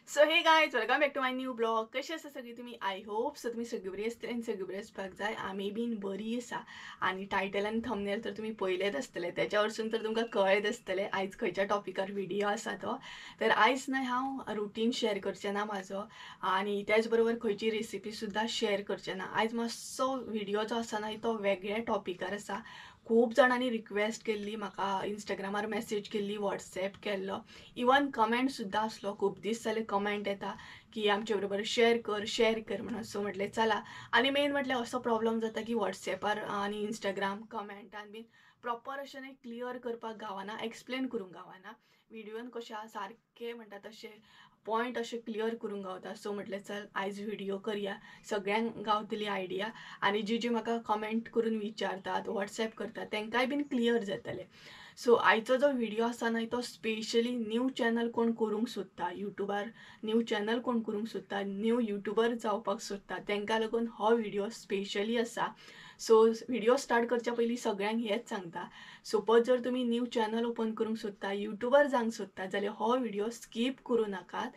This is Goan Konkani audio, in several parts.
So hey guys, welcome back to my new blog. कशी आसा सगळी तुम्ही? I hope so तुम्ही सगळी बरी आसतली आनी सगळी बरी आसपाक जाय. आमी बीन बरी आसा. आनी टायटल आनी थंबनेल तर तुमी पळयलेच आसतले, त्याच्या वरसून तर तुमकां कळत आसतलें आयज खंयच्या टॉपिकार व्हिडिओ आसा तो. तर आयज न्हय हांव रुटीन शेअर करचें ना म्हाजो, आनी त्याच बरोबर खंयची रेसिपी सुद्दां शेअर करचें ना. आयज मातसो व्हिडिओ जो आसा न्हय तो वेगळ्या टॉपिकार आसा. खूब जाणांनी रिक्वेस्ट केल्ली म्हाका, इंस्टाग्रामार मॅसेज केल्ली, वॉट्सॅप केल्लो, इवन कमेंट सुद्दां आसलो. खूब दीस जाले कमेंट येता की आमचे बरोबर शेअर कर शेअर कर म्हणून. सो म्हटलें चला. आनी मेन म्हटल्यार असो प्रॉब्लम जाता की वॉट्सॅपार आनी इंस्टाग्राम कमेंटान बीन प्रॉपर अशें न्ही क्लियर करपाक गावना, एक्सप्लेन करूंक गावना. व्हिडियोन कशें आसा सारकें म्हणटा तशें पॉयंट अशें क्लियर करूंक गावता. सो म्हटलें चल आयज व्हिडिओ करया, सगळ्यांक गावतली आयडिया. आनी जी जी म्हाका कमेंट करून विचारतात, वॉट्सॅप करतात, तांकांय बीन क्लियर जातलें. सो आयचो जो व्हिडिओ आसा न्हय तो स्पेशली न्यू चॅनल कोण करूंक सोदता, युट्यूबार न्यू चॅनल कोण करूंक सोदता, न्यू युट्यूबर जावपाक सोदता, तांकां लागून हो व्हिडिओ स्पेशली आसा. सो व्हिडिओ स्टार्ट करच्या पयलीं सगळ्यांक हेंच सांगता, सपोज जर तुमी न्यू चॅनल ओपन करूंक सोदता, युट्यूबर जावंक सोदता जाल्यार हो व्हिडिओ स्कीप करूं नाकात.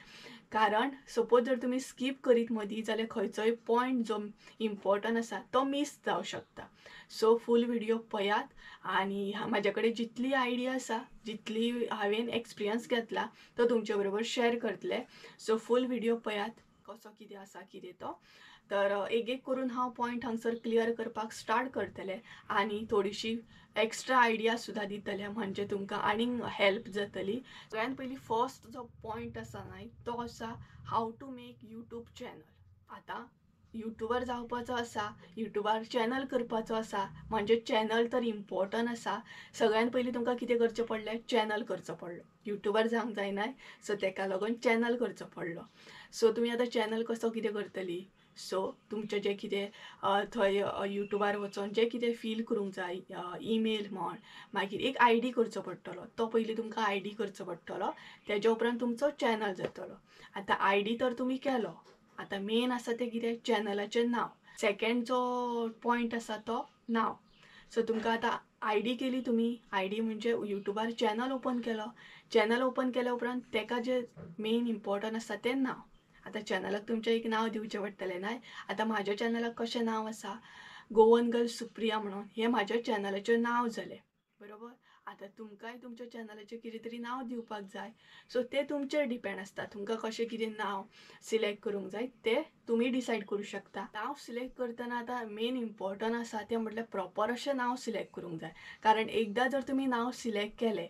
कारण सपोज जर तुमी स्कीप करीत मदीं जाल्यार खंयचोय पॉयंट जो इम्पॉर्टंट आसा तो मीस जावं शकता. सो फूल व्हिडिओ पळयात आनी म्हाजे कडेन जितली आयडिया आसा, जितली हांवें एक्सपिरियन्स घेतला तो तुमचे बरोबर शेअर करतलें. सो फूल व्हिडिओ पळयात कसो कितें आसा कितें तो. तर एक एक करून हांव पॉयंट हांगसर क्लियर करपाक स्टार्ट करतलें आनी थोडीशी एक्स्ट्रा आयडिया सुद्दां दितलें, म्हणजे तुमकां आनीक हेल्प जातली. सगळ्यान पयलीं फर्स्ट जो पॉयंट आसा न्हय तो आसा how to make YouTube channel. आतां युट्यूबर जावपाचो आसा, युट्यूबार चॅनल करपाचो आसा, म्हणजे चॅनल तर इम्पॉर्टंट आसा. सगळ्यान पयलीं तुमकां कितें करचें पडलें, चॅनल करचो पडलो. युट्यूबर जावंक जायना, सो तेका लागून चॅनल करचो पडलो. सो तुमी आतां चॅनल कसो कितें करतली? सो तुमचें जें कितें थंय युट्यूबार वचोन जें कितें फील करूंक जाय, ईमेल म्हण, मागीर एक I D करचो पडटलो, तो पयलीं तुमकां I D करचो पडटलो, तेज्या उपरांत तुमचो चॅनल जातलो. आतां I D तर तुमी केलो, आतां मेन आसा तें कितें, चॅनलाचें नांव. सेकेंड जो पॉयंट आसा तो नांव. सो तुमकां आतां I D केली तुमी, I D म्हणजे युट्यूबार चॅनल ओपन केलो. चॅनल ओपन केल्या उपरांत तेका जें मेन इम्पॉर्टंट आसा तें नांव. आतां चॅनलाक तुमचें एक नांव दिवचें पडटलें न्हय. आतां म्हाज्या चॅनलाक कशें नांव आसा, गोवन गर्ल सुप्रिया म्हणून हें म्हाज्या चॅनलाचें नांव जालें, बरोबर. आतां तुमकांय तुमच्या चॅनलाचें कितें तरी नांव दिवपाक जाय. सो तें तुमचेर डिपेंड आसता, तुमकां कशें कितें नांव सिलेक्ट करूंक जाय तें तुमी डिसायड करूं शकता. नांव सिलेक्ट करतना आतां मेन इम्पॉर्टंट आसा तें म्हटल्यार प्रॉपर अशें नांव सिलेक्ट करूंक जाय. कारण एकदां जर तुमी नांव सिलेक्ट केलें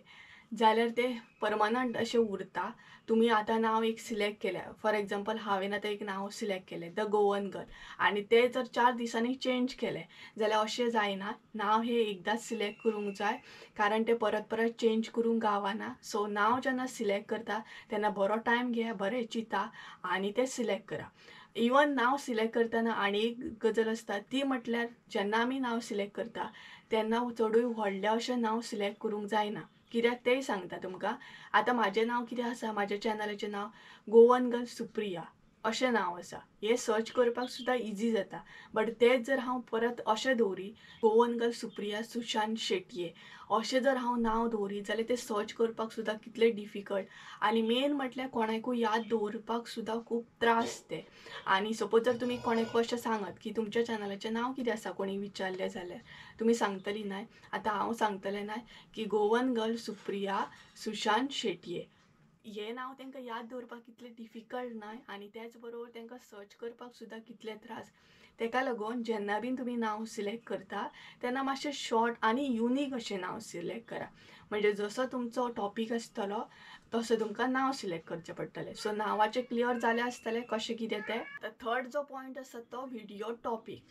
जाल्यार तें परमनंट अशें उरता. तुमी आतां नांव एक सिलेक्ट केलें, फॉर एग्जाम्पल हांवें आतां एक नांव सिलेक्ट केलें the Goan girl, आनी तें जर 4 दिसांनी चेंज केलें जाल्यार अशें जायना. नांव हें एकदांच सिलेक्ट करूंक जाय, कारण तें परत परत चेंज करूंक गावना. सो नांव जेन्ना सिलेक्ट करता तेन्ना बरो टायम घेया, बरें चिंता आनी तें सिलेक्ट करा. इवन नांव सिलेक्ट करतना आनी एक गजाल आसता ती म्हटल्यार जेन्ना आमी नांव सिलेक्ट करता तेन्ना चडूय व्हडलें अशें नांव सिलेक्ट करूंक जायना. कित्याक तेंय सांगता तुमकां. आतां म्हाजें नांव कितें आसा, म्हाज्या चॅनलाचें नांव गोवन गर्ल सुप्रिया अशें नांव आसा. हें सर्च करपाक सुद्दां इजी जाता. बट तेंच जर हांव परत अशें दवरी, गोवन गर्ल सुप्रिया सुशांत शेटये अशें जर हांव नांव दवरीत जाल्यार तें सर्च करपाक सुद्दां कितलें डिफिकल्ट. आनी मेन म्हटल्यार कोणाकूय याद दवरपाक सुद्दां खूब त्रास ते. आनी सपोज जर तुमी कोणाकूय अशें सांगत की तुमच्या चॅनलाचें नांव कितें आसा, कोणी विचारलें जाल्यार तुमी सांगतली न्हय. आतां हांव सांगतलें न्हय की गोवन गर्ल सुप्रिया सुशांत शेटये हें नांव तांकां याद दवरपाक कितलें डिफिकल्ट न्हय, आनी त्याच बरोबर तांकां सर्च करपाक सुद्दां कितले त्रास. तेका लागून जेन्ना बीन तुमी नांव सिलेक्ट करता तेन्ना मातशें शॉर्ट आनी युनीक अशें नांव सिलेक्ट करा. म्हणजे जसो तुमचो टॉपीक आसतलो तसो तुमकां नांव सिलेक्ट करचें पडटलें. सो नांवाचें क्लियर जालें आसतलें कशें कितें तें. आतां थर्ड जो पॉयंट आसा तो व्हिडिओ टॉपीक.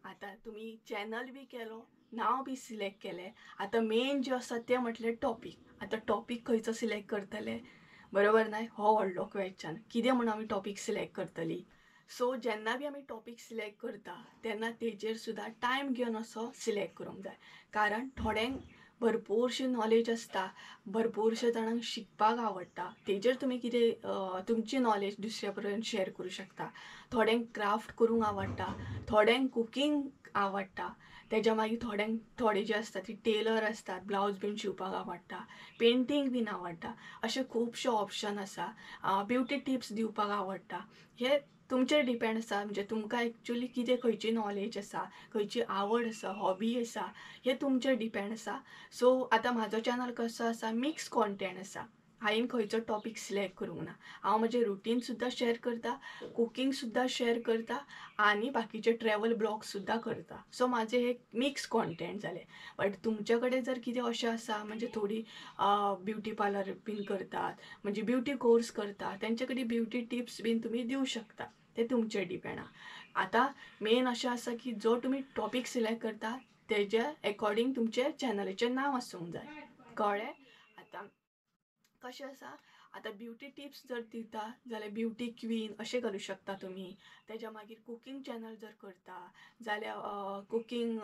आतां तुमी चॅनल बी केलो, नांव बी सिलेक्ट केलें, आतां मेन जें आसा तें म्हटल्यार टॉपीक. आतां टॉपीक खंयचो सिलेक्ट करतले, बरोबर न्हय, हो व्हडलो क्वेश्चन, कितें म्हूण आमी टॉपीक सिलेक्ट करतली. सो जेन्ना बी आमी टॉपीक सिलेक्ट करता तेन्ना तेजेर सुद्दां टायम घेवन असो सिलेक्ट करूंक जाय. कारण थोड्यांक भरपूरशी नॉलेज आसता, भरपूरशे जाणांक शिकपाक आवडटा, तेजेर तुमी कितें तुमची नॉलेज दुसऱ्या पर्यंत शेअर करूं शकता. थोड्यांक क्राफ्ट करूंक आवडटा, थोड्यांक कुकींग आवडटा, तेज्या मागीर थोड्यांक थोडे जे आसता ती टेलर आसतात, ब्लावज बीन शिंवपाक आवडटा, पेंटींग बीन आवडटा, अशे खुबशे ऑप्शन आसा. ब्युटी टिप्स दिवपाक आवडटा. हे तुमचेर डिपेंड आसा, म्हणजे तुमकां एक्चुली कितें खंयची नॉलेज आसा, खंयची आवड आसा, हॉबी आसा, हें तुमचेर डिपेंड आसा. सो आतां म्हाजो चॅनल कसो आसा, मिक्स कॉन्टेंट आसा. हांवें खंयचो टॉपीक सिलेक्ट करूंक ना. हांव म्हजें रुटीन सुद्दां शेअर करता, कुकींग सुद्दां शेअर करता आनी बाकीचे ट्रॅवल ब्लॉग सुद्दां करता. सो म्हाजें एक मिक्स कॉन्टेंट जालें. बट तुमचे कडेन जर कितें अशें आसा म्हणजे थोडी ब्युटी पार्लर बीन करतात, म्हणजे ब्युटी कोर्स करता, तेंचे कडेन ब्युटी टिप्स बीन तुमी दिवं शकता. ते तुमचेर डिपेंड आसा. आतां मेन अशें आसा की जो तुमी टॉपीक सिलेक्ट करता तेज्या एकॉर्डींग तुमचें चॅनलाचें नांव आसूंक जाय. कळ्ळें? आतां कशें आसा, आतां ब्युटी टिप्स जर दिता जाल्यार ब्युटी क्वीन अशें घालूं शकता तुमी. तेज्या मागीर कुकींग चॅनल जर करता जाल्यार कुकींग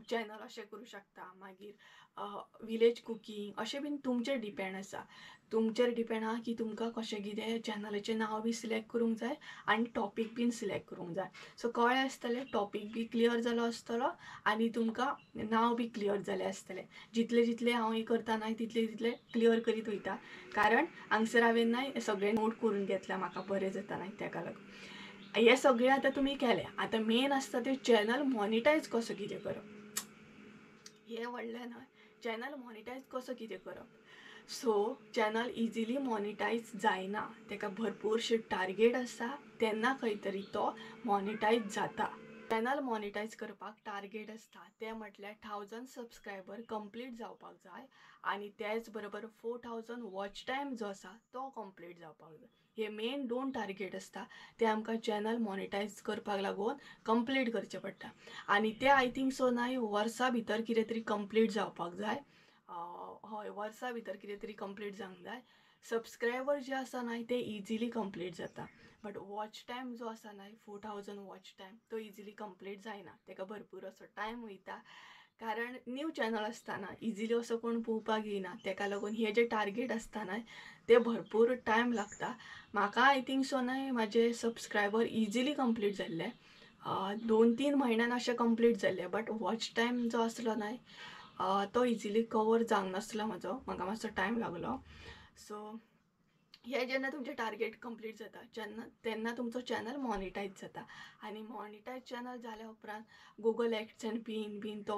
चॅनल अशें करूं शकता. मागीर विलेज कुकींग अशें बीन तुमचेर डिपेंड आसा. तुमचेर डिपेंड आहा की तुमकां कशें कितें चॅनलाचें नांव बी सिलेक्ट करूंक जाय आनी टॉपीक बीन सिलेक्ट करूंक जाय. सो कळ्ळें आसतलें, टॉपीक बी क्लियर जालो आसतलो आनी तुमकां नांव बी क्लियर जालें आसतलें. जितले जितले हांव हें करता न्हय तितले तितले क्लियर करीत वयता, कारण हांगसर हांवें न्हय सगळें नोट करून घेतलां, म्हाका बरें जाता न्हय तेका लागून. हें सगळें आतां तुमी केलें. आतां मेन आसता तें चॅनल मॉनिटायज कसो कितें करप, हें व्हडलें न्हय. चॅनल मॉनिटायज कसो कितें करप, सो चॅनल इजिली मॉनिटायज जायना, तेका भरपूरशे टार्गेट आसा तेन्ना खंय तरी तो मॉनिटायज जाता. चॅनल मॉनिटायज करपाक टार्गेट आसता ते म्हटल्यार 1000 सबस्क्रायबर कंप्लीट जावपाक जाय आनी तेच बरोबर 4000 वॉच टायम जो आसा तो कंप्लीट जावपाक जाय. हे मेन 2 टार्गेट आसता ते आमकां चॅनल मॉनिटायज करपाक लागून कंप्लीट करचें पडटा. आनी ते I think so न्हय वर्सा भितर कितें तरी कंप्लीट जावपाक जाय. हय, वर्सा भितर कितें तरी कंप्लीट जावंक जाय. सबस्क्रायबर जे आसा न्हय ते इजिली कंप्लीट जाता, बट वॉच टायम जो आसा न्हय 4000 वॉच टायम तो इजिली कंप्लीट जायना. तेका भरपूर असो टायम वयता, कारण न्यू चॅनल आसतना इजिली असो कोण पळोवपाक येयना. तेका लागून हे जे टार्गेट आसता न्हय ते भरपूर टायम लागता. म्हाका I think so न्हय म्हाजे सबस्क्रायबर इजिली कंप्लीट जाल्ले, 2-3 म्हयन्यान अशें कंप्लीट जाल्ले. बट वॉच टायम जो आसलो न्हय तो इजिली कवर जावंक नासलो म्हाजो, म्हाका मातसो टायम लागलो. सो हे जेन्ना तुमचें टार्गेट कंप्लीट जाता जेन्ना तेन्ना तुमचो चॅनल मॉनिटायज जाता. आनी मॉनिटायज चॅनल जाल्या उपरांत गुगल एक्सेंट पिन बीन तो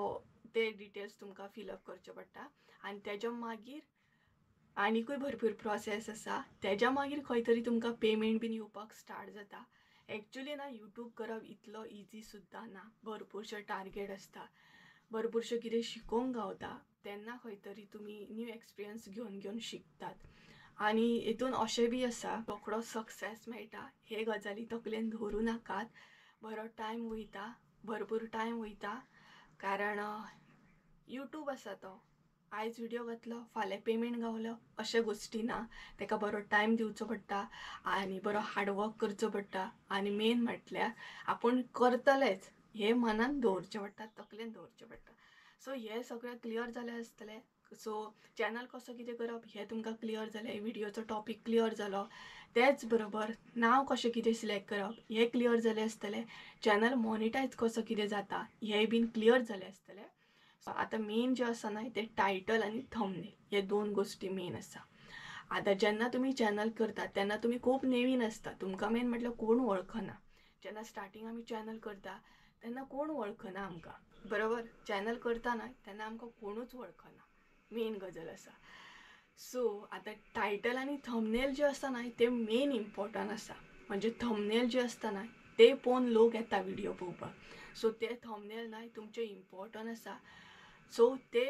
ते डिटेल्स तुमकां फिलअप करचे पडटा. आनी तेज्या मागीर आनिकूय भरपूर प्रोसेस आसा. तेज्या मागीर खंय तरी तुमकां पेमेंट बीन येवपाक स्टार्ट जाता. एक्चुली ना यूट्यूब करप इतलो इजी सुद्दां ना, भरपूरशे टार्गेट आसता, भरपूरशें कितें शिकोवंक गावता, तेन्ना खंय तरी तुमी न्यू एक्सपिरियन्स घेवन घेवन शिकतात. आनी हितून अशें बी आसा रोखडो सक्सेस मेळटा हे गजाली तकलेन धरूं नाकात. बरो टायम वयता, भरपूर टायम वयता, कारण यूट्यूब आसा तो आयज व्हिडियो घातलो फाल्यां पेमेंट गावलो अशें गोश्टी ना. तेका बरो टायम दिवचो पडटा आनी बरो हार्डवर्क करचो पडटा. आनी मेन म्हटल्यार आपूण करतलेच हे मनान दवरचें पडटा, तकलेन दवरचें पडटा. सो हे सगळें क्लियर जालें आसतलें. सो चॅनल कसो कितें करप हें तुमकां क्लियर जालें, व्हिडियोचो टॉपीक क्लियर जालो, तेच बरोबर नांव कशें कितें सिलेक्ट करप हें क्लियर जालें आसतलें, चॅनल मॉनिटायज कसो कितें जाता हें बीन क्लियर जालें आसतलें. सो आतां मेन जें आसा न्हय तें टायटल आनी थंबनेल हे 2 गोश्टी मेन आसा. आतां जेन्ना तुमी चॅनल करतात तेन्ना तुमी खूब नवीन आसता, तुमकां मेन म्हटल्यार कोण वळखना. जेन्ना स्टार्टींग आमी चॅनल करता तेन्ना कोण वळखना आमकां, बरोबर? चॅनल करता न्हय तेन्ना आमकां कोणूच वळखना, मेन गजाल आसा. सो आतां टायटल आनी थंबनेल जे आसता न्हय ते मेन इम्पॉर्टंट आसा. म्हणजे थंबनेल जे आसता न्हय ते पळोवन लोक येता व्हिडियो पळोवपाक. सो ते थंबनेल न्हय तुमचें इम्पॉर्टंट आसा. सो ते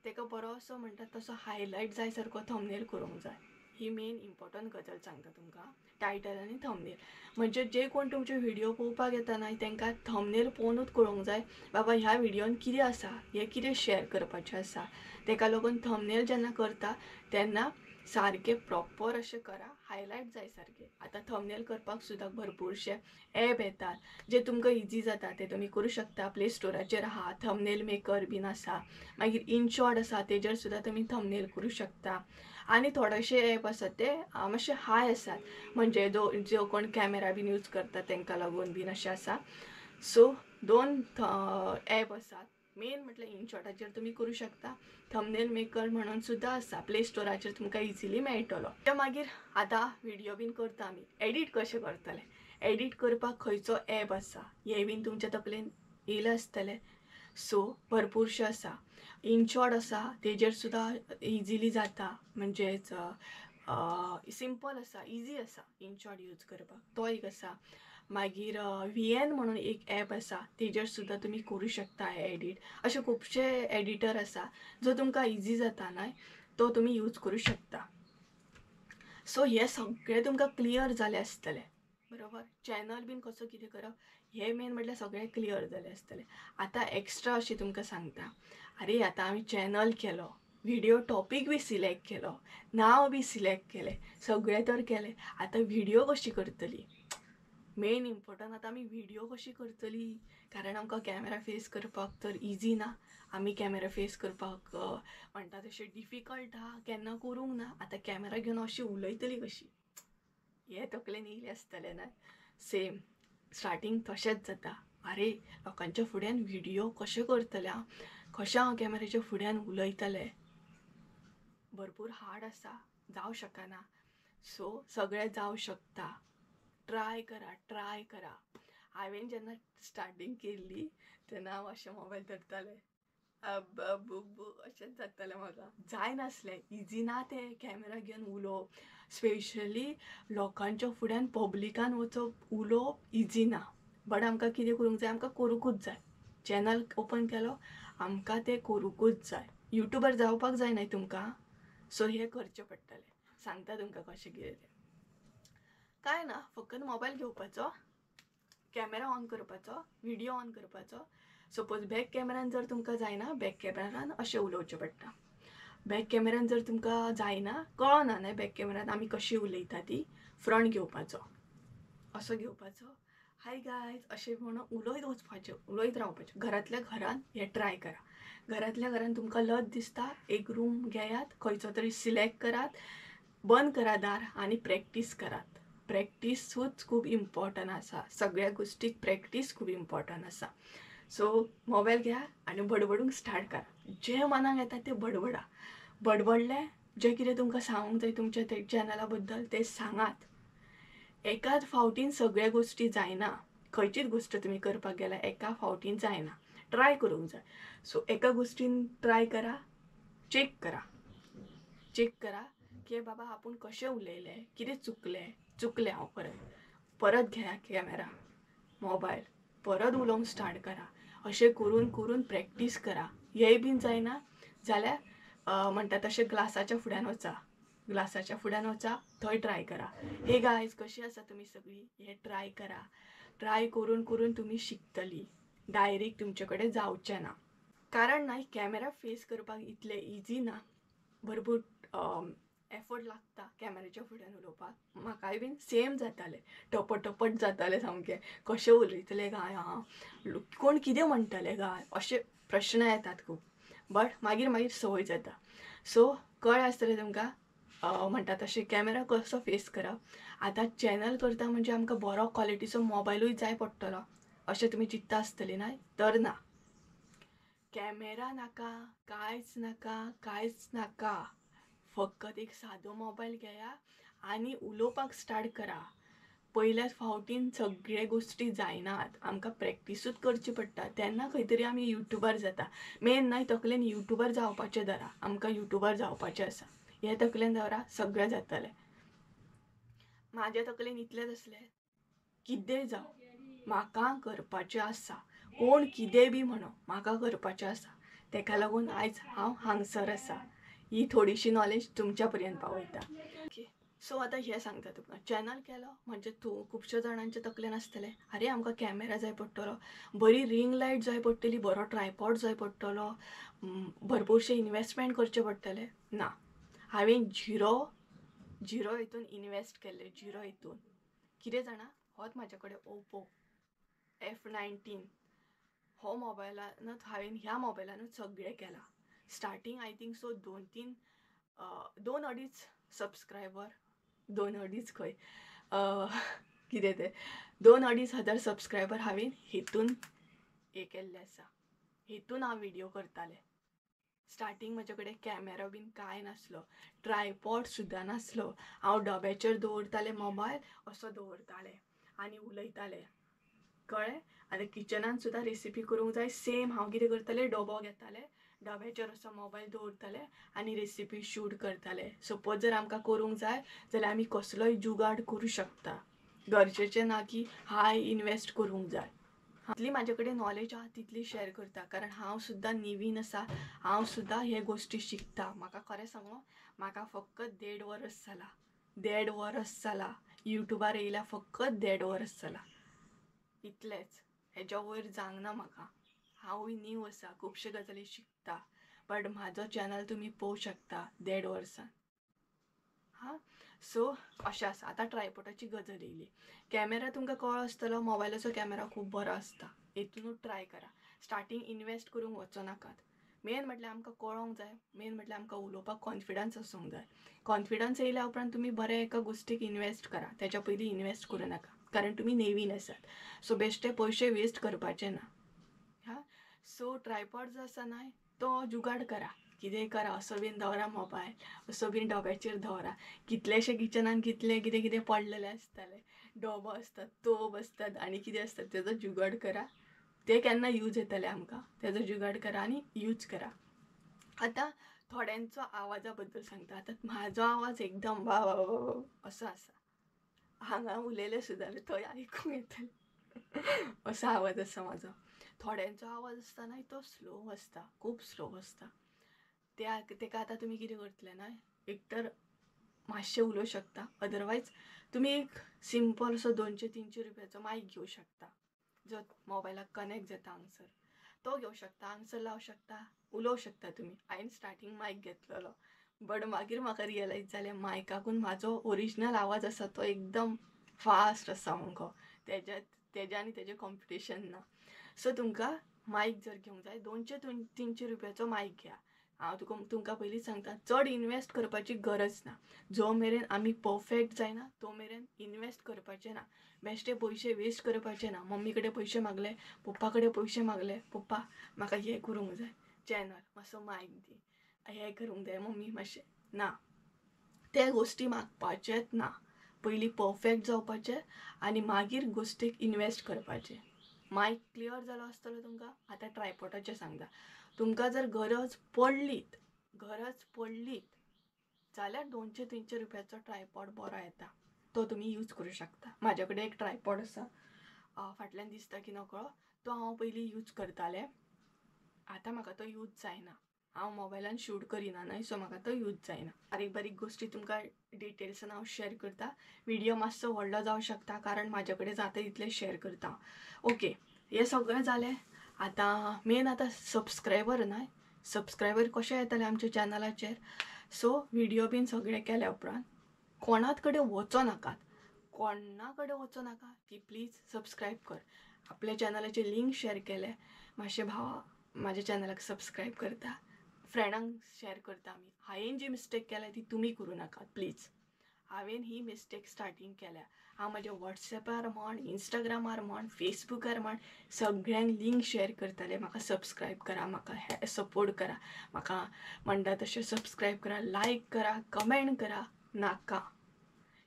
तेका बरो असो म्हणटा तसो हायलायट जाय सारको थंबनेल करूंक जाय. ही मेन इम्पॉर्टंट गजाल सांगता तुमकां, टायटल आनी थंबनेल. म्हणजे जे कोण तुमचे व्हिडियो पळोवपाक येता न्हय तांकां थंबनेल पळोवनूच कळोंक जाय बाबा ह्या व्हिडियोन कितें आसा, हें कितें शेअर करपाचें आसा. तेका लागून थंबनेल जेन्ना करता तेन्ना सारकें प्रॉपर अशें करा, हायलायट जाय सारकें. आतां थंबनेल करपाक सुद्दां भरपूरशे एप येतात जे तुमकां इजी जाता ते तुमी करूं शकता. प्ले स्टोराचेर आहा थंबनेल मेकर बीन आसा, मागीर इनशॉट आसा तेजेर सुद्दां तुमी थंबनेल करूं शकता. आनी थोडेशे एप आसात ते मातशे हाय आसात, म्हणजे जो कोण कॅमेरा बीन यूज करता तांकां लागून बीन अशें आसा. सो 2 एप आसात मेन म्हटल्यार इनशॉटाचेर तुमी करूं शकता. थंबनेल मेकर म्हणून सुद्दां आसा, प्ले स्टोराचेर तुमकां इजिली मेळटलो. ते मागीर आतां व्हिडियो बीन करता आमी, एडिट कशें करतले, एडिट करपाक खंयचो एप आसा हें बीन तुमच्या तकलेन येयलां आसतलें. सो भरपूरशें आसा. इनशॉट आसा तेजेर सुद्दां इजिली जाता, म्हणजेच सिंपल आसा, इजी आसा इनशॉट यूज करपाक, तो एक आसा. मागीर VN म्हणून एक एप आसा, तेजेर सुद्दां तुमी करूं शकता एडिट. अशे खुबशे एडिटर आसा जो तुमकां इजी जाता न्हय तो तुमी यूज करूं शकता. सो हें सगळें तुमकां क्लियर जालें आसतलें, बरोबर. चॅनल बीन कसो कितें करप हें मेन म्हटल्यार सगळें क्लियर जालें आसतलें. आतां एक्स्ट्रा अशें तुमकां सांगता, आरे आतां आमी चॅनल केलो, व्हिडियो टॉपीक बी सिलेक्ट केलो, नांव बी सिलेक्ट केलें, सगळें तर केलें, आतां व्हिडियो कशी करतली? मेन इम्पोर्टंट आतां आमी व्हिडियो कशी करतली, कारण आमकां कॅमेरा फेस करपाक तर इजी ना, आमी कॅमेरा फेस करपाक म्हणटा तशें डिफिकल्ट आहा, केन्ना करूंक ना. आतां कॅमेरा घेवन अशी उलयतली कशी हें तकलेन येयलें आसतलें न्हय. सेम स्टार्टींग तशेंच जाता, आरे लोकांच्या फुड्यान व्हिडियो कशें करतलें हांव, कशें हांव कॅमेराच्या फुड्यान उलयतलें, भरपूर हार्ड आसा, जावं शकना. सो सगळें जावं शकता, ट्राय करा, ट्राय करा. हांवें जेन्ना स्टार्टींग केल्ली तेन्ना हांव अशें मोबायल धरतालें, अब बुब्बू अशेंच जातालें म्हाका, जायनासलें, इजी ना तें कॅमेरा घेवन उलोवप, स्पेशली लोकांच्या फुड्यान पब्लिकान वचप उलोवप इजी ना. बट आमकां कितें करूंक जाय, आमकां करूंकूच जाय. चॅनल ओपन केलो आमकां तें करूंकूच जाय, युट्यूबर जावपाक जाय न्हय तुमकां, सो हें करचें पडटलें. सांगता तुमकां कशें कितें तें. कांय ना, फकत मोबायल घेवपाचो, कॅमेरा ऑन करपाचो, व्हिडियो ऑन करपाचो. सपोज बॅक कॅमेरान जर तुमकां जायना, बॅक कॅमेरान अशें उलोवचें पडटा. बॅक कॅमेरान जर तुमकां जायना, कळना न्हय बॅक कॅमेरान आमी कशी उलयता ती, फ्रंट घेवपाचो, असो घेवपाचो, हाय गायज अशें म्हणून उलयत वचपाचें, उलयत रावपाचें. घरांतल्या घरान हें ट्राय करा. घरांतल्या घरान तुमकां लज दिसता, एक रूम घेयात, खंयचो तरी सिलेक्ट करात, बंद करा दार आनी प्रॅक्टीस करात. प्रॅक्टीसूच खूब इम्पॉर्टंट आसा, सगळ्या गोश्टीक प्रॅक्टीस खूब इम्पॉर्टंट आसा. सो मोबायल घेया आनी बडबडूंक स्टार्ट करा, जें मनाक येता तें बडबडा. बडबडलें, जें कितें तुमकां सांगूंक जाय तुमच्या ते चॅनला बद्दल तें सांगात. एकाच फावटीन सगळ्या गोश्टी जायना, खंयचीच गोश्ट तुमी करपाक गेल्यार एका फावटीन जायना, ट्राय करूंक जाय. सो एका गोश्टीन ट्राय करा, चॅक करा, चॅक करा की बाबा आपूण कशें उलयलें, कितें चुकलें, चुकलें हांव, परत परत घेया कॅमेरा मोबायल, परत उलोवंक स्टार्ट करा. अशें करून करून प्रॅक्टीस करा. हेंय बीन जायना जाल्यार म्हणटा तशें ग्लासाच्या फुड्यान वचा, ग्लासाच्या फुड्यान वचा, थंय ट्राय करा. हे गायज कशी आसा तुमी सगळीं, हें ट्राय करा. ट्राय करून करून तुमी शिकतली, डायरेक्ट तुमचे कडेन जावचें ना. कारण न्हय कॅमेरा फेस करपाक इतलें इजी ना, भरपूर एफर्ट लागता कॅमेराच्या फुड्यान उलोवपाक. म्हाकाय बीन सेम जातालें, टपटपट जातालें सामकें, कशें उलयतलें काय हांव, कोण कितें म्हणटलें काय, अशे प्रश्न येतात खूब. बट मागीर मागीर संवय जाता. सो कळ्ळें आसतलें तुमकां म्हणटा तशें कॅमेरा कसो फेस करप. आतां चॅनल करता म्हणजे आमकां बरो क्वॉलिटीचो मोबायलूय जाय पडटलो अशें तुमी चिंत्ता आसतली न्हय, तर ना, कॅमेरा नाका, कांयच नाका, कांयच नाका. फकत एक सादो मोबायल घेया आनी उलोवपाक स्टार्ट करा. पयल्याच फावटीन सगळे गोश्टी जायनात, आमकां प्रॅक्टिसूच करची पडटा, तेन्ना खंय तरी आमी युट्यूबर जाता. मेन न्हय तकलेन युट्यूबर जावपाचें धरा, आमकां युट्यूबर जावपाचें आसा हें तकलेन दवरा, सगळें जातलें. म्हाज्या तकलेन इतलेंच आसलें, कितेंय जावं म्हाका करपाचें आसा, कोण कितेंय बी म्हणो म्हाका करपाचें आसा. तेका लागून आयज हांव हांगसर आसा, ही थोडीशी नॉलेज तुमच्या पर्यंत पावयता. ओके, सो आतां हें सांगता तुमकां, चॅनल केलो म्हणजे तूं खुबश्या जाणांच्या तकलेन आसतलें, आरे आमकां कॅमेरा जाय पडटलो, बरी रिंग लायट जाय पडटली, बरो ट्रायपॉड जाय पडटलो, भरपूरशें इनवेस्टमेंट करचें पडटलें. ना, हांवें झिरो हितून इनवेस्ट केल्लें, झिरो हितून. कितें जाणा, होच म्हाजे कडेन ओप्पो F19 हो मोबायलानूच हांवें ह्या मोबायलानूच सगळें केलां. स्टार्टींग I think so दोन अडीच सबस्क्रायबर, दोन अडीच खंय कितें तें 2-2.5 हजार सबस्क्रायबर हांवें हितून हें केल्लें आसा, हेतून हांव व्हिडियो करतालें. स्टार्टींग म्हजे कडेन कॅमेरा बीन कांय नासलो, ट्रायपॉड सुद्दां नासलो. हांव डब्याचेर दवरतालें मोबायल, असो दवरतालें आनी उलयतालें, कळ्ळें. आतां किचनान सुद्दां रेसिपी करूंक जाय, सेम हांव कितें करतालें, डबो घेतालें, डब्याचेर असो मोबायल दवरतालें आनी रेसिपी शूट करतालें. सपोज जर आमकां करूंक जाय जाल्यार आमी कसलोय जुगाड करूं शकता, गरजेचें ना की हाय इनवेस्ट करूंक जाय. जितली म्हाजे कडेन नॉलेज आहा तितली शेअर करता, कारण हांव सुद्दां नवीन आसा, हांव सुद्दां हे गोश्टी शिकता. म्हाका खरें सांगू, म्हाका फकत 1.5 वर्स जालां, 1.5 वर्स जालां युट्यूबार येयल्या, फकत 1.5 वर्स जालां, इतलेंच, हेज्या वयर जावंक ना म्हाका. हांवूय न्यू आसा, खुबशे गजाली शिकता, बट म्हाजो चॅनल तुमी पळोवंक शकता 1.5 वर्सान. हां, सो अशें आसा. आतां ट्रायपॉडाची गजाल येयली. कॅमेरा तुमकां कळ्ळो आसतलो, मोबायलाचो कॅमेरा खूब बरो आसता, हेतुनूच ट्राय करा. स्टार्टींग इनवेस्ट करूंक वचो नाकात. मेन म्हटल्यार आमकां कळोंक जाय, मेन म्हटल्यार आमकां उलोवपाक कॉन्फिडन्स आसूंक जाय. कॉन्फिडन्स येयल्या उपरांत तुमी बऱ्या एका गोश्टीक इनवेस्ट करा, तेच्या पयलीं इनवेस्ट करूं नाका, कारण तुमी नवीन आसात. सो बेश्टे पयशे वेस्ट करपाचे ना. हां, सो ट्रायपॉड जो आसा न्हय तो जुगाड करा, कितेंय करा, असो बीन दवरा मोबायल, असो बीन डब्याचेर दवरा. कितलेशे किचनान कितले कितें कितें पडलेलें आसतालें, डबो आसतात, तोप आसतात आनी कितें आसतात, तेजो जुगाड करा. ते केन्ना यूज येतले आमकां, तेजो जुगाड करा आनी यूज करा. आतां थोड्यांचो आवाजा बद्दल सांगता. आतां म्हाजो आवाज एकदम वा वा वा असो आसा, हांगा उलयलें सुद्दां थंय आयकूंक येतलें असो आवाज आसा म्हाजो. थोड्यांचो आवाज आसता न्हय तो स्लो आसता, खूब स्लो आसता. तेका आतां तुमी कितें करतले न्हय, एक तर मातशें उलोवं शकता, अदरवायज तुमी एक सिंपल असो 200-300 रुपयाचो मायक घेवं शकता, जो मोबायलाक कनेक्ट जाता हांगसर, तो घेवं शकता, हांगसर लावं शकता, उलोवं शकता तुमी. हांवें स्टार्टींग मायक घेतलेलो, बट मागीर म्हाका रियलायज जालें मायकाकून म्हाजो ओरिजिनल आवाज आसा तो एकदम फास्ट आसा मुगो, तेज्या आनी तेजें कॉम्पिटिशन ना. सो तुमकां मायक जर घेवंक जाय 200-300 रुपयाचो मायक घेया. हांव तुमकां पयलींच सांगता, चड इनवेस्ट करपाची गरज ना. जो मेरेन आमी परफेक्ट जायना तो मेरेन इनवेस्ट करपाचें ना, बेश्टे पयशे वेस्ट करपाचे ना. मम्मी कडेन पयशे मागले, पप्पा कडेन पयशे मागले, पप्पा म्हाका हें करूंक जाय, चॅनल मातसो मायक दी, हें करूंक जाय मम्मी मातशें, ना, ते गोश्टी मागपाचेच ना. पयलीं परफेक्ट जावपाचें आनी मागीर गोश्टीक इनवेस्ट करपाचें. मायक क्लियर जालो आसतलो तुमकां. आतां ट्रायपॉडाचें सांगता, तुमकां जर गरज पडलीत जाल्यार 200-300 रुपयाचो ट्रायपॉड बरो येता, तो तुमी यूज करूं शकता. म्हाज्या कडेन एक ट्रायपॉड आसा, फाटल्यान दिसता की नकळो, तो हांव पयलीं यूज करतालें. आतां म्हाका तो यूज जायना, हांव मोबायलान शूट करिना न्हय, सो म्हाका तो यूज जायना. बारीक बारीक गोश्टी तुमकां डिटेल्सान हांव शेअर करता. व्हिडियो मातसो व्हडलो जावं शकता, कारण म्हाजे कडेन जाता तितलें शेअर करता. ओके, हें सगळें जालें. आतां मेन आतां सबस्क्रायबर न्हय, सबस्क्रायबर कशें येतले आमच्या चॅनलाचेर. सो व्हिडियो बीन सगळें केल्या उपरांत कोणाच कडेन वचो नाकात, कोणा कडेन वचो नाका की प्लीज सबस्क्रायब कर. आपल्या चॅनलाचे लिंक शेअर केले, मातशें भावा म्हाज्या चॅनलाक सबस्क्रायब करता, फ्रेंडांक शेअर करता. आमी हांवें जी मिस्टेक केल्या ती तुमी करूं नाकात प्लीज. हांवें ही मिस्टेक स्टार्टींग केल्या. हांव म्हाज्या वॉट्सॅपार म्हण, इंस्टाग्रामार म्हण, फेसबुकार म्हण सगळ्यांक लिंक शेअर करतालें, म्हाका सबस्क्रायब करा, म्हाका सपोर्ट करा, म्हाका म्हणटा तशें सबस्क्रायब करा, लायक करा, कमेंट करा. नाका,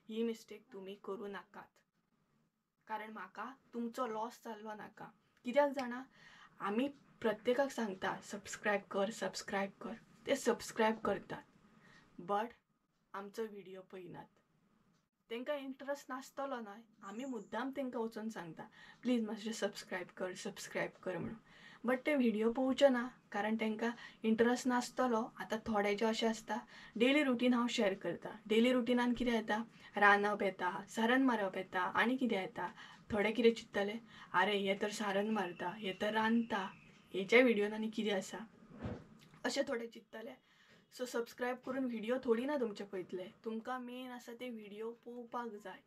ही मिस्टेक तुमी करूं नाकात, कारण म्हाका तुमचो लॉस जाल्लो नाका. कित्याक जाणा, आमी प्रत्येकाक सांगता सबस्क्रायब कर, सबस्क्रायब कर, ते सबस्क्रायब करतात, बट आमचो व्हिडियो पळयनात. तांकां इंट्रस्ट नासतलो न्हय, आमी मुद्दाम तांकां वचून सांगता प्लीज मातशें सबस्क्रायब कर, सबस्क्रायब कर म्हणून, बट ते व्हिडियो पळोवचे ना, कारण तांकां इंट्रस्ट नासतलो. आतां थोडे जे अशें आसता, डेली रुटीन हांव शेअर करता. डेली रुटिनान कितें येता, रांदप येता, सारण मारप येता, आनी कितें येता. थोडे कितें चिंततले, आरे हे तर सारण मारता, हे तर रांदता, हेच्या व्हिडियोन आनी कितें आसा, अशें थोडे चिंततले. सो सबस्क्रायब करून व्हिडियो थोडी ना तुमचे पळयतले, तुमकां मेन आसा ते व्हिडियो पळोवपाक जाय.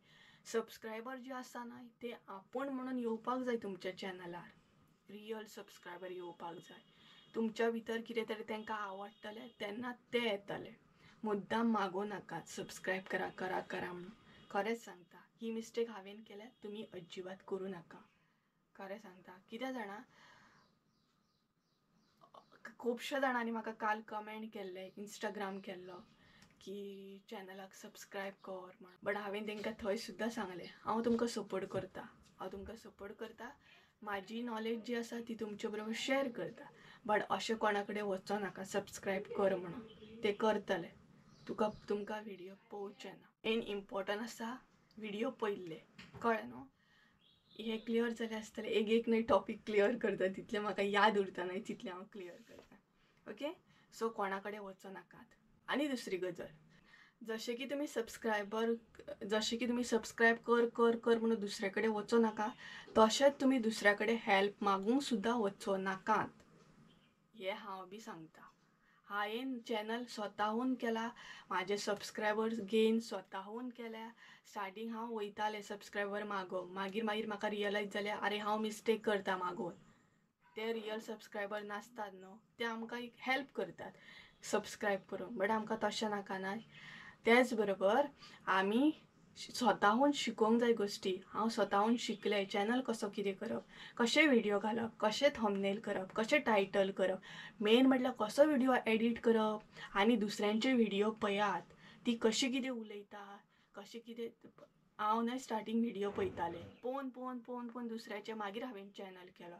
सबस्क्रायबर जे आसा न्हय ते आपूण म्हणून येवपाक जाय तुमच्या चॅनलार, रियल सबस्क्रायबर येवपाक जाय. तुमच्या भितर कितें तरी तांकां आवडटलें तेन्ना ते येतले. मुद्दाम मागोवं नाकात सबस्क्रायब करा करा करा म्हणून. खरेंच सांगता, ही मिस्टेक हांवें केल्या, तुमी अजिबात करूं नाका. खरें सांगता, कित्याक जाणा, खुबश्या जाणांनी म्हाका काल कमेंट केल्ले, इंस्टाग्राम केल्लो की चॅनलाक सबस्क्रायब कर म्हण. बट हांवें तांकां थंय सुद्दां सांगलें हांव तुमकां सपोर्ट करता, हांव तुमकां सपोर्ट करता, म्हाजी नॉलेज जी आसा ती तुमचे बरोबर शेअर करता. बट अशें कोणा कडेन वचो नाका सबस्क्रायब कर म्हणून, ते करतले तुका तुमकां व्हिडियो पळोवचे ना. मेन इम्पॉर्टंट आसा व्हिडियो पळयल्ले, कळ्ळें न्हू? हे क्लियर जालें आसतलें. एक एक न्हय टॉपीक क्लियर करता, तितलें म्हाका याद उरता न्हय तितलें हांव क्लियर करता. ओके, सो कोणा कडेन वचो नाकात. आनी दुसरी गजाल, जशें की तुमी सबस्क्रायबर, जशें की तुमी सबस्क्रायब कर कर कर म्हणून दुसऱ्या कडेन वचो नाका, तशेंच तुमी दुसऱ्या कडेन हेल्प मागूंक सुद्दां वचो नाकात, हें हांव बी सांगता. हांवें चॅनल स्वताहून केला, म्हाजे सबस्क्रायबर्स गेन स्वताहून केल्या. स्टार्टींग हांव वयतालें सबस्क्रायबर मागोवंक, मागीर मागीर म्हाका रियलायज जालें आरे हांव मिस्टेक करता मागोवन. ते रियल सबस्क्रायबर नासतात न्हू, ते आमकां एक हेल्प करतात सबस्क्रायब करून, बट आमकां तशें नाका ना. तेच बरोबर आमी स्वताहून शिकोवंक जाय गोश्टी. हांव स्वताहून शिकलें चॅनल कसो कितें करप, कशें व्हिडियो घालप, कशें थंबनेल करप, कशें टायटल करप, मेन म्हटल्यार कसो व्हिडियो एडिट करप. आनी दुसऱ्यांचे व्हिडियो पळयात, ती कशी कितें उलयता, कशें कितें. हांव न्हय स्टार्टींग व्हिडियो पळयतालें, पळोवन पळोवन पळोवन पळोवन दुसऱ्याचे, मागीर हांवें चॅनल केलो.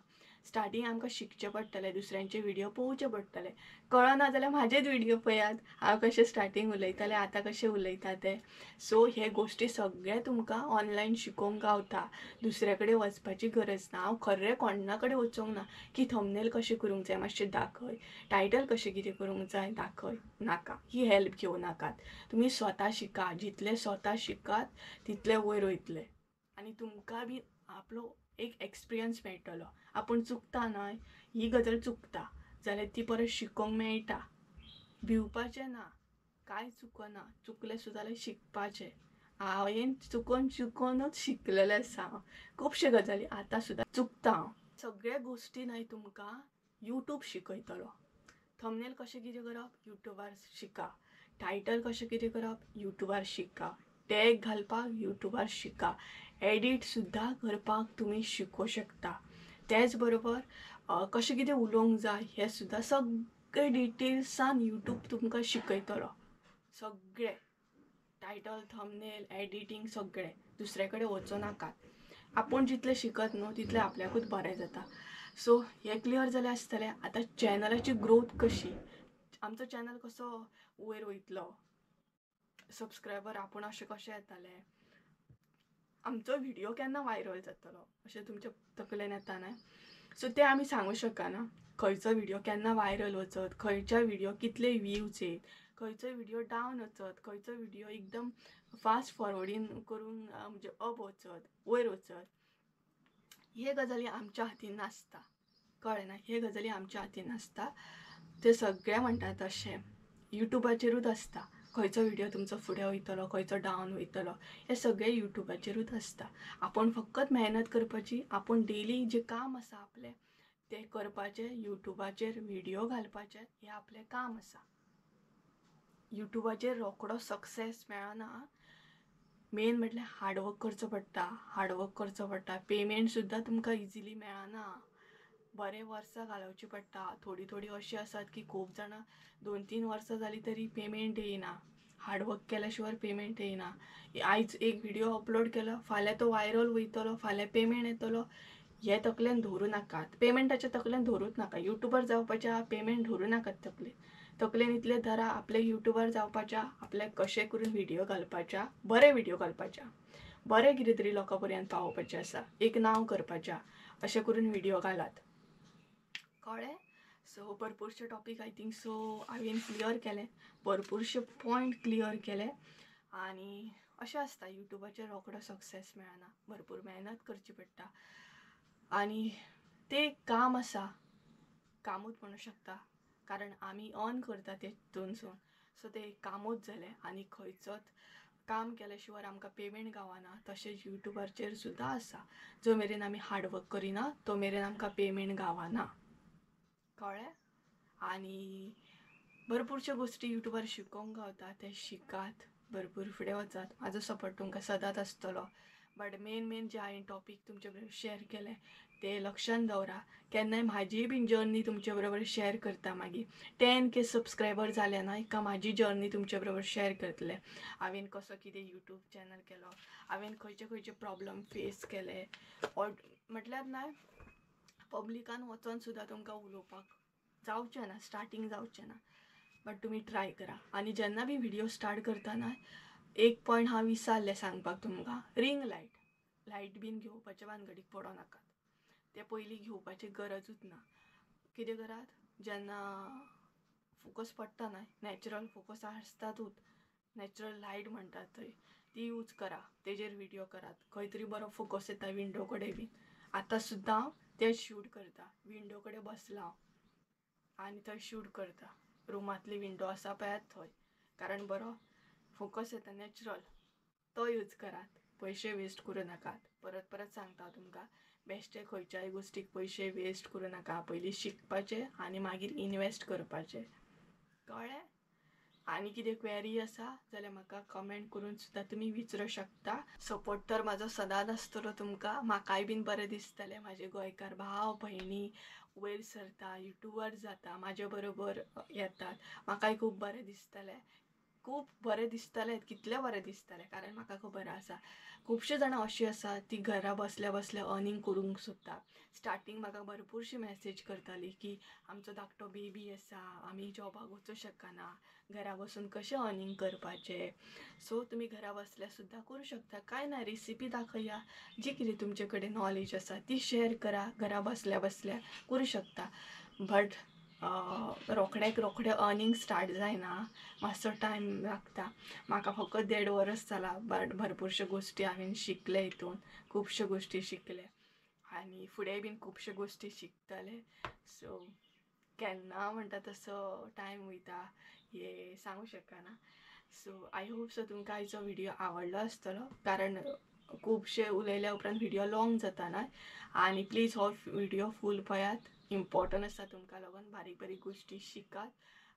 स्टार्टींग आमकां शिकचें पडटलें, दुसऱ्यांचे व्हिडियो पळोवचे पडटले. कळना जाल्यार म्हाजेच व्हिडियो पळयात, हांव कशें स्टार्टींग उलयतालें आतां कशें उलयता तें. सो हे गोश्टी सगळे तुमकां ऑनलायन शिकोवंक गावता, दुसऱ्या कडेन वचपाची गरज ना. हांव खरें कोणा कडेन वचोंक ना की थंबनेल कशें करूंक जाय मातशें दाखय, टायटल कशें कितें करूंक जाय दाखय, नाका. ही हेल्प घेवं नाकात, तुमी स्वता शिका. जितले स्वता शिकात तितले वयर वयतले आनी तुमकां बी आपलो एक एक्सपिरियन्स मेळटलो. आपूण चुकता न्हय, ही गजाल चुकता जाल्यार ती परत शिकोवंक मेळटा. भिवपाचें ना, कांय चुकना, चुकलें सुद्दां जाल्यार शिकपाचें. हांवें चुकोन चुकोनूच शिकलेलें आसा हांव खुबश्यो गजाली, आतां सुद्दां चुकता हांव. सगळे गोश्टी न्हय तुमकां यूट्यूब शिकयतलो. थंबनेल कशें कितें करप यूट्यूबार शिका, टायटल कशें कितें करप यूट्यूबार शिका, टॅग घालपाक यूट्यूबार शिका, एडिट सुद्दां करपाक तुमी शिकोवंक शकता. तेच बरोबर कशें कितें उलोवंक जाय हें सुद्दां सगळें डिटेल्सान यूट्यूब तुमकां शिकयतलो. सगळें टायटल, थंबनेल, एडिटींग सगळें. दुसऱ्या कडेन वचो नाकात. आपूण जितलें शिकत न्हू तितलें आपल्याकूच बरें जाता. सो हें क्लियर जालें आसतलें. आतां चॅनलाची ग्रोथ कशी, आमचो चॅनल कसो वयर वयतलो, सबस्क्रायबर आपूण अशें कशें येताले, आमचो व्हिडियो केन्ना व्हायरल जातलो अशें तुमच्या तकलेन येता न्हय. सो तें आमी सांगूं शकना, खंयचो व्हिडियो केन्ना व्हायरल वचत, खंयच्या व्हिडियो कितले व्ह्यूज येत, खंयचो व्हिडियो डावन वचत, खंयचो व्हिडियो एकदम फास्ट फॉरवर्डीन करून म्हणजे अप वचत, वयर वचत, हे गजाली आमच्या हातीन नासता. कळ्ळें ना? हे गजाली आमच्या हातीन नासता. ते सगळे म्हणटात तशें यूट्यूबाचेरूच आसता. खंयचो व्हिडियो तुमचो फुडें वयतलो, खंयचो डावन वयतलो, हें सगळें यूट्यूबाचेरूच आसता. आपूण फकत मेहनत करपाची, आपूण डेली जें काम आसा आपलें तें करपाचें, यूट्यूबाचेर व्हिडियो घालपाचें, हें आपलें काम आसा. यूट्यूबाचेर रोखडो सक्सेस मेळना. मेन म्हटल्यार हार्डवर्क करचो पडटा, हार्डवर्क करचो पडटा. पेमेंट सुद्दां तुमकां इजिली मेळना, बरें वर्सां घालोवचीं पडटा. थोडीं थोडीं अशीं आसात की खूब जाणां 2-3 वर्सां जालीं तरी पेमेंट येयना. हार्डवर्क केल्या शिवाय पेमेंट येयना. आयज एक व्हिडियो अपलोड केलो, फाल्यां तो व्हायरल वयतलो, फाल्यां पेमेंट येतलो, हे तकलेन धरूं नाकात. पेमेंटाच्या तकलेन धरूच नाका. यूट्यूबर जावपाच्या पेमेंट धरूं नाकात तकलेन. तकलेन इतलें धरा, आपले यूट्यूबर जावपाच्या, आपल्याक कशें करून व्हिडियो घालपाच्या, बरे व्हिडियो घालपाच्या, बरें कितें तरी लोकां पर्यंत पावोवपाचें आसा, एक नांव करपाचें, अशें करून व्हिडियो घालात. कळ्ळें? सो भरपूरशे टॉपीक I think so हांवें क्लियर केले, भरपूरशे पॉयंट क्लियर केले. आनी अशें आसता यूट्यूबाचेर रोखडो सक्सेस मेळना, भरपूर मेहनत करची पडटा आनी तें काम आसा, कामूच म्हणूं शकता, कारण आमी अर्न करता तेतूनसून. सो तें कामूच जालें आनी खंयचोच काम केल्या शिवाय आमकां पेमेंट गावना. तशेंच यूट्यूबाचेर सुद्दां आसा, जो मेरेन आमी हार्डवर्क करिना तो मेरेन आमकां पेमेंट गावना. कळ्ळें? आनी भरपूरश्यो गोश्टी यूट्यूबार शिकोवंक गावता, ते शिकात, भरपूर फुडें वचात. म्हाजो सपोर्ट तुमकां सदांच आसतलो. बट मेन मेन जे हांवें टॉपीक तुमचे बरोबर शेअर केले ते लक्षान दवरा. केन्नाय म्हाजी बीन जर्नी तुमचे बरोबर शेअर करता. मागीर 10K सबस्क्रायबर जाले ना एका म्हाजी जर्नी तुमचे बरोबर शेअर करतले. हांवें कसो कितें यूट्यूब चॅनल केलो, हांवें खंयचे खंयचे प्रॉब्लम फेस केले, ऑर म्हटल्यार ना पब्लिकान वचोन सुद्दां तुमकां उलोवपाक जावचें ना, स्टार्टींग जावचें ना, बट तुमी ट्राय करा. आनी जेन्ना बी व्हिडियो स्टार्ट करतना एक पॉयंट हांव विसरलें सांगपाक तुमकां, रिंग लायट लायट बीन घेवपाचे भानगडीक पडों नाकात. ते पयलीं घेवपाची गरजूच ना. कितें करात, जेन्ना फोकस पडटा न्हय, नॅचरल फोकस आसतातूच, नॅचरल लायट म्हणटात थंय ती यूज करा, तेजेर व्हिडियो करात. खंय तरी बरो फोकस येता विंडो कडेन बीन. आतां सुद्दां हांव तें शूट करता, विंडो कडेन बसलां हांव आनी थंय शूट करता. रुमांतली विंडो आसा पळयात थंय, कारण बरो फोकस येता नॅचरल, तो यूज करात. पयशे वेस्ट करूं नाकात. परत परत सांगता तुमकां, बेश्टे खंयच्याय गोश्टीक पयशे वेस्ट करूं नाका. पयलीं शिकपाचें आनी मागीर इनवेस्ट करपाचें, कळ्ळें? आनी कितें क्वेरी आसा जाल्यार म्हाका कमेंट करून सुद्दां तुमी विचारूं शकता. सपोर्ट तर म्हाजो सदांच आसतलो तुमकां. म्हाकाय बीन बरें दिसतलें म्हाजे गोंयकार भाव भयणी वयर सरता, युट्यूबर जाता, म्हाजे बरोबर येतात, म्हाकाय खूब बरें दिसतलें. खूब बरें दिसतलें, कितलें बरें दिसतलें, कारण म्हाका खबर आसा खुबशे जाणां अशीं आसा ती घरा बसल्या बसल्या अर्निंग करूंक सोदता. स्टार्टींग म्हाका भरपूरशी मॅसेज करताली की आमचो धाकटो बेबी आसा, आमी जॉबाक वचूं शकना, घरा बसून कशें अर्निंग करपाचें. सो तुमी घरा बसल्या सुद्दां करूं शकता. कांय ना, रेसिपी दाखया, जी कितें तुमचे कडेन नॉलेज आसा ती शेअर करा, घरा बसल्या बसल्या करूं शकता. बट रोखड्याक रोखडें अर्निंग स्टार्ट जायना, मातसो टायम लागता. म्हाका फकत 1.5 वर्स जालां, बट भरपूरश्यो गोश्टी हांवें शिकलें, हितून खुबश्यो गोश्टी शिकलें आनी फुडें बीन खुबश्यो गोश्टी शिकतलें. सो केन्ना म्हणटा तसो टायम वयता हें सांगूं शकना. सो I hope so तुमकां आयचो व्हिडियो आवडलो आसतलो, कारण खुबशे उलयल्या उपरांत व्हिडियो लॉंग जाता ना. आनी प्लीज हो व्हिडियो फूल पळयात, इम्पॉर्टंट आसा तुमकां लागून. बारीक बारीक गोश्टी शिकात.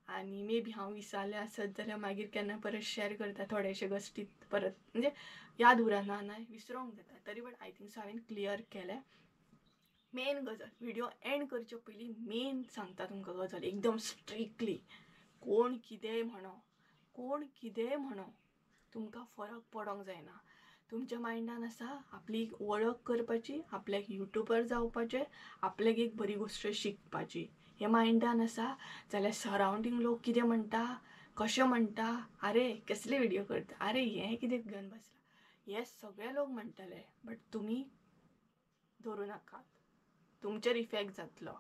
आनी मे बी हांव विसरलें आसत जाल्यार मागीर केन्ना परत शेअर करता, थोडेशे गोश्टी परत म्हणजे याद उरना ना, विसरोंक जाता, तरी बट I think so हांवें क्लियर केलें. मेन गजाल व्हिडियो एंड करचे पयलीं मेन सांगता तुमकां गजाल एकदम स्ट्रिक्टली, कोण कितेंय म्हणो, कोण कितेंय म्हणो, तुमकां फरक पडोंक जायना. तुमच्या मायंडान आसा आपली वळख करपाची, आपल्याक युट्यूबर जावपाचें, आपल्याक एक बरी गोश्ट शिकपाची, हें मायंडान आसा जाल्यार सरावंडींग लोक कितें म्हणटा, कशें म्हणटा, आरे कसले व्हिडियो करता, आरे हें कितें घेवन बसला, हे सगळे लोक म्हणटले, बट तुमी धरूं नाकात. तुमचेर इफेक्ट जातलो,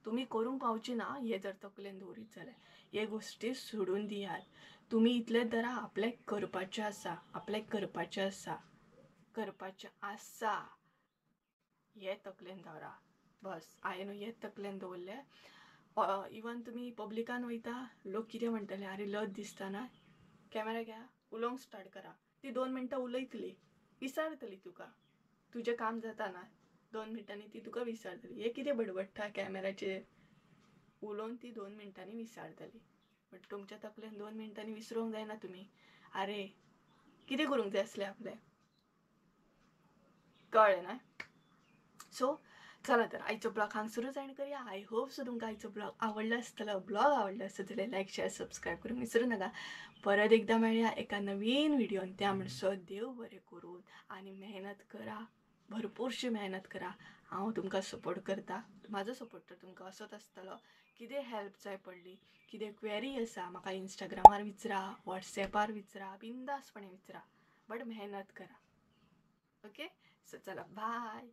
तुमी करूंक पावची ना हें जर तकलेन दवरीत जाल्यार. हे गोश्टी सोडून दियात. तुमी इतलें धरा, आपल्याक करपाचें आसा, आपल्याक करपाचें आसा, करपाचें आसा, हें तकलेन दवरा. बस हांवें न्हू हें तकलेन दवरलें. इवन तुमी पब्लिकान वयता, लोक कितें म्हणटले, आरे लज दिसता ना, कॅमेरा घ्या, उलोवंक स्टार्ट करा. ती 2 मिनटां उलयतली, विसरतली तुका, तुजें काम जाता ना, 2 मिनटांनी ती तुका विसरतली. हें कितें बडबडटा कॅमेराचेर उलोवन ती 2 मिनटांनी विसरतली. बट तुमच्या तकलेन 2 मिनटांनी विसरूंक जायना तुमी, आरे कितें करूंक जाय आसलें आपलें, कळ्ळें ना? सो चला तर आयचो ब्लॉग हांगसरूच एंड करया. I hope so तुमकां आयचो ब्लॉग आवडलो आसतलो. ब्लॉग आवडलो आसत जाल्यार लायक शेअर सबस्क्रायब करूंक विसरूं नाका. परत एकदां मेळया एका नवीन व्हिडियोन. त्या म्हणसर देव बरें करून आनी मेहनत करा, भरपूरशी मेहनत करा. हांव तुमकां सपोर्ट करता, म्हाजो सपोर्ट तर तुमकां असोच आसतलो. कितें हेल्प जाय पडली, कितें क्वेरी आसा, म्हाका इंस्टाग्रामार विचरा, वॉट्सॅपार विचरा, बिंदासपणे विचरा, बट मेहनत करा. ओके, सो चला बाय.